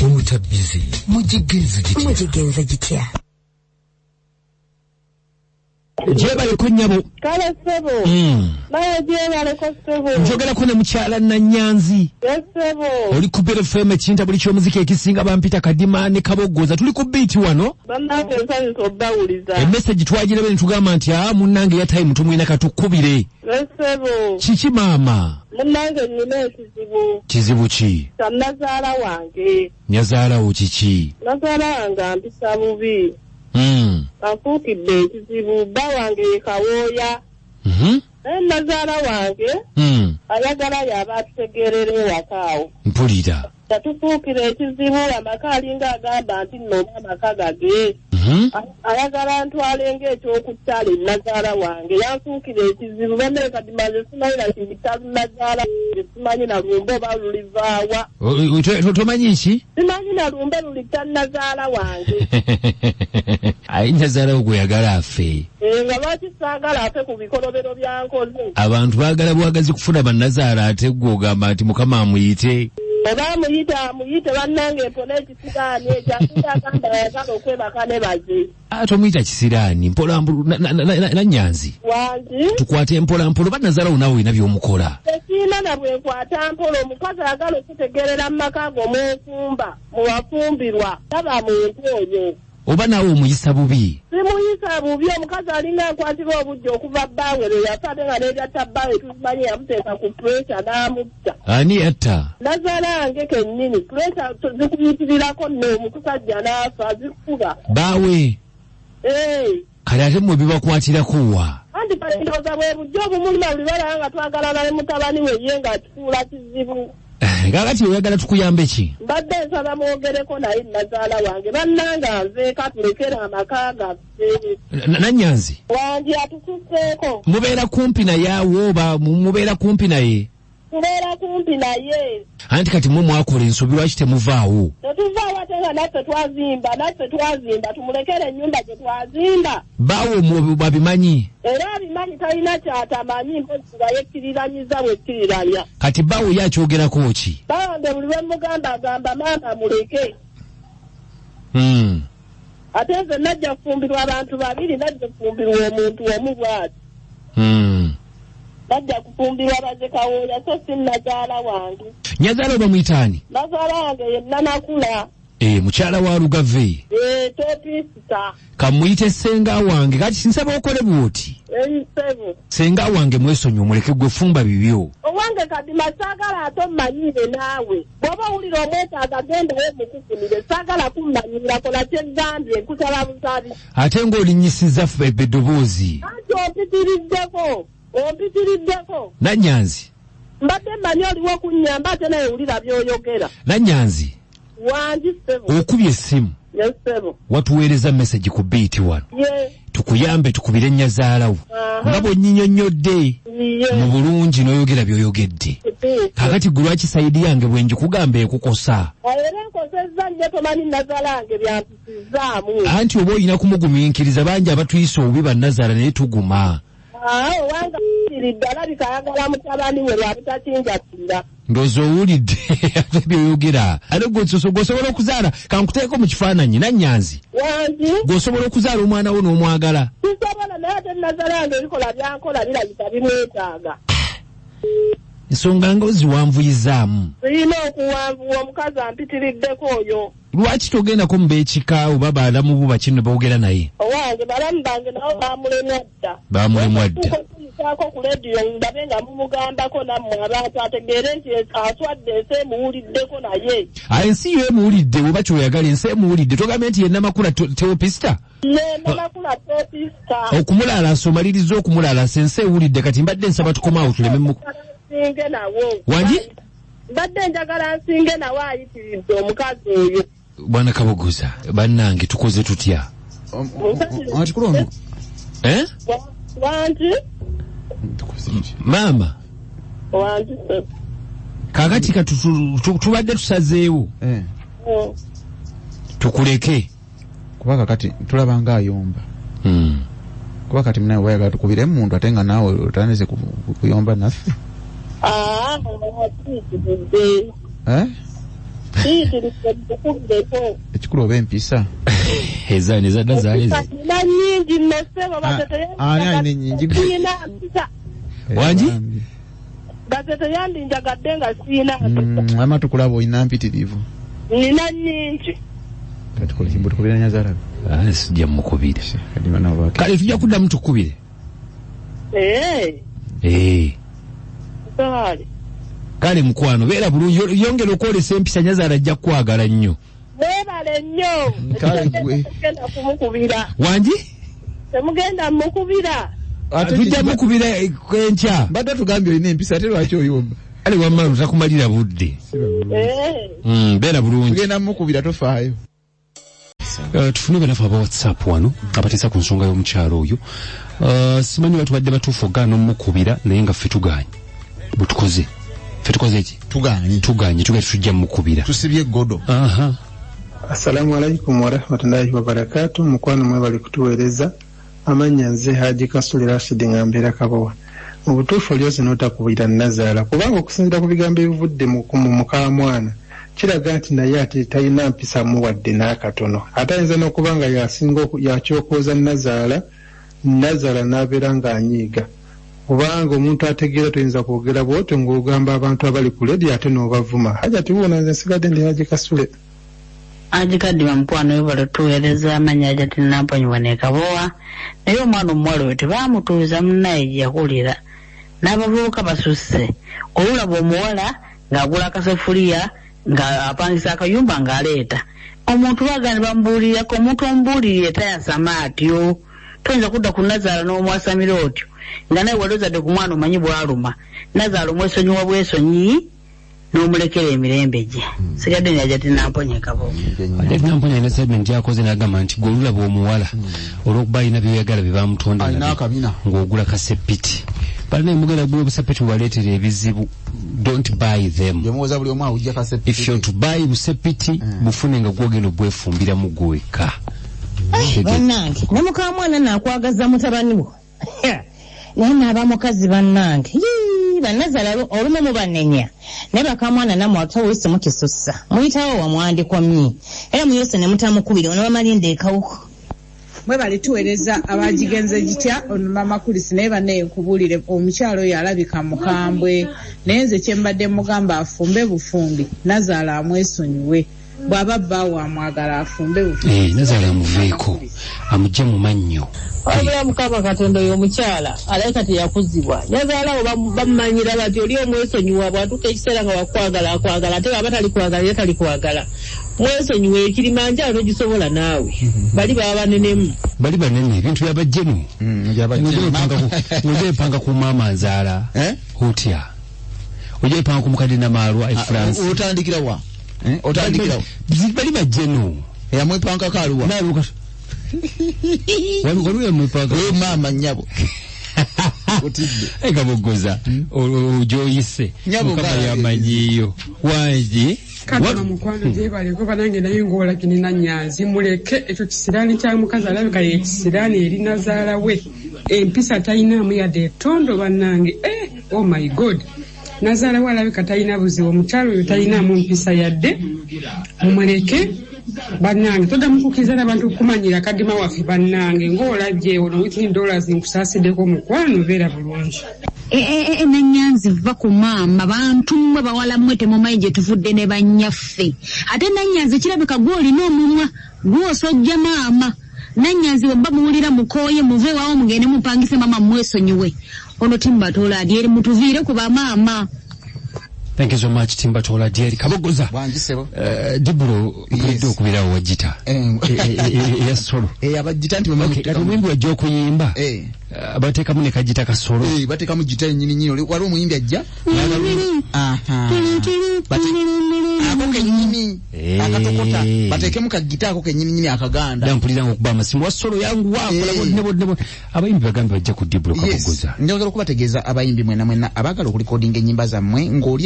Omutabbizi mugigenze gitya? Mugigenze gitya? Gyebaleko nnyabo. Kale ssebo. Nawe gyebaleko ssebo. Njogerako ne mukyala Nanyanzi. Yes ssebo. Oli ku Beat FM, ekintabuli ky'omuziki ekisinga. Bampita Kadima ne Kaboggoza, tuli ku beat wano. Bannange, nsanyusa obbawuliza. Emessage twagirabe ne tugamba nti aa, munnange ya time tumwina, katukkubire. Yes ssebo. Kiki maama? Munnange, nnina ekizibu. Kizibu ki? Kya nnazaala wange. Nyazaalawo kiki? Nnazaala wange ampisa bubi. Anfuukidde ekizibu. Bba wange ye Kawooya. Naye nnazaala wange ayagala y'aba atutegeerera ewaka awo. Mpulira. Yatufuukira ekizibu, amaka alinga agamba nti nno oba amaka gage. Ayagala ntwale ng'ekyokuttale. Nnazaala wange yanfuukira ekizibu. Bannange, kati maze simanyi na kiyita nnazaala wange, simanyi na lumbe oba lulivaawa. Tomanyi ki? Simanyi na lumbe lulitta nnazaala wange. Ayi, nyazaalawo gwe yagala afe? Eh, nga lwaki saagala afe ku bikolobero byankoze? Abantu baagala bwagazi kufuna bannazaala, ate gwe ogamba nti Mukama amuyite. Oba amuyite, amuyite. Bannange, mpona ekisiraani ekyo. Ate agamba ayagala okwebaka ne baze. Ate omuyita kisiraani? Mpola Nanyanzi. Wangi. Tukwate mpola mpola, oba nazaalawo naawe olina by'omukola. Tekiina na bwenkwata mpola. Omukazi ayagala okutegeerera mu maka go mwenfumba muwafumbirwa, taba muntu oyo. Oba naawe omuyisa bubi? Simuyisa bubi. Omukazi alinga nkwatira obujja okuva bbaawe lwe yafa, ate nga n'ebyatta bbaawe tubimanyi, yamuteeka ku pressure n'amutta. Ani yatta? Nazaala wange kennyini. Pressure zikuyitirirako nno, omukusajja n'afa, zikuba. Baawe? Ee. Kale ate mmwe bibakwatirako wa? Anti kati ndowooza bwe bujja obumuluma buli balaba nga twagala bale mutabani we, ye ng'akifuula kizibu. Kakati oyagala tukuyambe ki? Mbadde nsaba mwogereko naye nazaala wange. Bannange, anveeka, tulekere amaka gaffe. Nanyanzi. Wangi, atususeeko. Mubeera kumpi naye awo oba mubeera kumpi naye? Tubeera kumpi naye. Anti kati mwe mwakola ensobi, lwaki temuvaawo? Tetuvaawo, ate nga naffe twazimba, naffe twazimba. Tumulekere ennyumba gye twazimba. Baawo babimanyi? Era abimanyi, talina kyatamanyi, mpozi nga yekkiriranyiza bwekkiriranya. Kati baawo ye akyogerako ki? Bawange buli lwe mugamba agamba, "Maama, muleke." Ate nze najja kufumbirwa abantu babiri, najja kufumbirwa omuntu omu bw'ati. Najja kufumbirwa baze Kawooya, so si nazaala wange. Nyazaala oba mwitaani? Nazaala wange ye Namakula. E, mukyala wa Lugave? Ee, Topisita. Kamuyite ssenga wange. Kati nsaba okole bw'oti. Eisebo. Ssenga wange mwesonyi, omuleke, gwe fumba bibyo. Owange Kadima, saagala ate ommanyiire naawe. Bw'oba owulira omwetaaga, gendayo mukufunire. Saagala kummanyira, kola kyegambye, nkusaba busabi. Ate ng'olinnyisizza ffe eddoboozi. Anti ompitiriddeko, ompitiriddeko. Nanyanzi. Mbadde mmanyi oliwo kunnyamba, ate naye wulira by'oyogera. Nanyanzi. Wangi ssebo. Okubye essimu. Yes ssebo. Watuweereza message ku beat wano. Ye. Tukuyambe tukubire nnyazaalawo. Nga bw'onnyinyonnyodde mu bulungi n'oyogera by'oyogedde. Kituufu. Kakati gwe lwaki side yange bwe njikugamba ekukosa? Era nkosezza nnyo, tomanyi nazaala wange byampisizaamu. Anti oba olina kumugumiikiriza, bangi abatuyisa obubi bannazaala naye tuguma. Aa, owange ayitiridde, alabika ayagala mutabani we lwa butakinjatira. Ndowooza owulidde ate byoyogera. Ate gwe gwe osobola okuzaala, kankuteeko mu kifaananyi, Nannyanzi. Wangi. Gwe osobola okuzaala omwana wo n'omwagala? Sisobola, naye ate nazaala wange ebikola byankola birabika bimwetaaga. Ensonga nga oziwanvuyizaamu. Sirina okuwanvuwa, omukazi ampitiriddeko oyo. Lwaki togendako mu beekika oba balamu bo bakino boogera naye? Owange balamu bange nabo bamulemwa dda. Bamulemwa dda. Tuukaako ku lediyo ndabe nga mumugambako nammwe abantu, ategeere nti aswadde, ensi emuwuliddeko naye. Ah, ensi yo emuwulidde, oba kyoyagala ensi emuwulidde. Togambye nti yennamakula Teopisita? Nenamakula Teopisita. Okumulaalasa omaliriza okumulaalasa, ensi ewulidde. Kati mbadde nsaba tukomaawo tuleme mu Nsinge nawo. Wangi? Mbadde njagala nsinge nawo, ayitiridde omukazi oyo. Bwana Kabogoza, bannange, tukoze tutya? Anti kulono. Eh? Wangi. Maama. Wangi. Kakati tubadde tusazeewo tukuleke. Kuba kakati tulaba nga ayomba. Kuba kati munawe wayagala tukubire muntu, ate nga naawe otandise kuyomba naffe. Aa, ayitiridde. Eh? Kiyitiridde mukubireko. Ekikulu oba empisa. Eza nezadda zaali. Nina nnyingi nno ssebo Ani alina ennyingi? Siyina mpisa. Wangi? Baze teyandinjagadde nga siyina mpisa. Ama tukulaba olina mpitirivu. Nina nnyingi. Katukole kimbo tukubira nyazaala. Sijja mukubira. Kale tujja kuddamu tukubire. Kale mukwano beera bulungi, yongera okwolesa empisa, nyazaala ajja kukwagala nnyo. Weebale nnyo. Kale gwe. Temugenda kumukubira. Wangi? Temugenda mukubira. Tujja mukubira enkya. Mbadde tugambye olina empisa ate lwaki oyomba? Kale wamma tutakumalira budde. Beera bulungi. Tugenda mukubira tofaayo. Tufune banafe aba WhatsApp wano abateesa ku nsonga y'omukyalo oyo. Simanyi batubadde batuufu ogaana omukubira naye nga ffe tugaanye. Bwe tukoze. Ffe tukoze ki? Tugaanye. Tugaanye, tujja mukubira. Tusibye eggodo. Assalamu alaikum warahmatullahi wabarakatuh. Mukwano mwebale kutuweereza. Amannya nze Haji Kasuli Rashid nga mbeera Kabowa. Mu butuufu olyoze n'otakubira nnazaala kubanga okusinziira ku bigambo ebivudde mu mukaamwana kiraga nti naye ate talina mpisa muwadde n'akatono. Ate ayinza n'okuba nga yasinga yakyokooza nnazaala, nnazaala n'abeera ng'anyiiga. Kubanga omuntu ategeera toyinza kwogera bw'otyo ng'ogamba abantu abali ku leediyo ate n'obavuma. Hajati wuuno nze nsigadde ndi Haji Kasule. Haji Kadima mukwano webale tuweereza. Amannya Hajati Namponyiwa ne Kabowa. Naye omwana omuwala oyo tebaamutuuza munnaye gye yakulira. N'abavubuka basusse. Olulaba omuwala ng'agula akasefuliya nga apangisa akayumba ng'aleeta. Omuntu baagala ne bamubuulirako, omuntu omubuulirire tayasama atyo. Toyinza kudda ku nnazaala n'omwasamira otyo. Nga naye wali ozadde ku mwana omanyi bw'aluma. Nnazaala omwesonyiwa bwesonyi n'omulekera emirembe gye. Sigadde ni Hajati Namponye Kabowa. Hajati Namponye alina statement gy'akoze n'agamba nti gwe olulaba omuwala olw'okuba alina by'oyagala bye bamutonda ng'ogula kasepiti. Balina emugenda gula obusepiti bubaleetera ebizibu. Don't buy them. If you're to buy busepiti, bufune nga gwogenda obwefumbiramu gwe wekka. Bannange, ne mukamwana naakwagaza mutabani wo. Naye naaba mukazi bannange. Bannazaala olumu mubanenya. Naye bakamwana nammwe ate oluusi mukisussa. Muyitawo wamwandikomye. Era muyose ne mutamukubira ono bamalinda ekawuka. Mwebale tuweereza abagigenze gitya ono mama Kulisi naye bannaye nkubuulire omukyalo oyo alabika mukambwe naye nze kye mbadde mugamba afumbe bufumbi nazaala amwesonyiwe bw'aba bbaawe amwagala afumbe bufumbi. Nazaala amuveeko amugye mu mannyo. Wabula Mukama Katonda oyo omukyala alabika teyakuzibwa. Nyazaala abo bamumanyira bati oli omwesonyiwa bw'atuuka ekiseera nga wakwagala akwagala ate bw'aba talikwagala era talikwagala. Mwesonyiwe ekirimanjalo togisobola naawe. Bali baba banenemu. Bali banene ebintu byabajjemu. Ng'ogyepanga ku maama nzaala. Otya? Ogyepanga ku mukadde Namaalwa e France. Otandikira wa? Otandikira wa? Bali bajjenu. Eyamwepankako aluwa? Waliwo yamwepanga. Maama nnyabo. Otidde. Ekabogoza ogyoyise. Mukama yamanyiiyo. Wangi? Kadima mukwano gyebaleko banange naye ng'olabye Nannyanzi muleke ekyo kisiraani kya mukazi alabika ye kisiraani eri nazaala we empisa talinaamu yadde ettondo bannange. Oh my God, nazaala we alabika talina buzibu, omukyalo oyo talinaamu mpisa yadde, mumuleke bannange. Toddamu kukkiriza n'abantu kukumanyira Kadima waffe bannange ng'olabye ono $18 nkusaasiddeko mukwano, beera bulungi. Nannyanzi vva ku maama, bantu mmwe bawala mmwe temumanyi gye tuvudde ne bannyaffe. Ate Nannyanzi kirabika gw'olina omumwa gw'osojja maama. Nannyanzi bwe mba muwulira mukooye muve waawo mugende mupangise maama mmwesonyiwe. Ono Timbatoola Adyeri mutuviire ku bamaama. Thank you so much Timbatoola Adyeri. Kabogoza. Wangisebo. Diburo mpulidde okubirawo wajita. Eya solo. Abajita nti bamaze. Kati omuyimbi wajja okuyimba. Bateekamu ne kajita kasolo. Bateekamu gita yennyini nnyini. Waliwo omuyimbi ajja. Ako kennyini. Akatokota. Bateekemu kagita ako kennyini nnyini akaganda. Mpulira nga okuba amasimu wa solo yangu wakola. Abayimbi bagambe bajja ku Diburo Kabogoza. Njagala okubategeeza abayimbi mwenna mwenna abaagala okulikodinga ennyimba zammwe ng'oli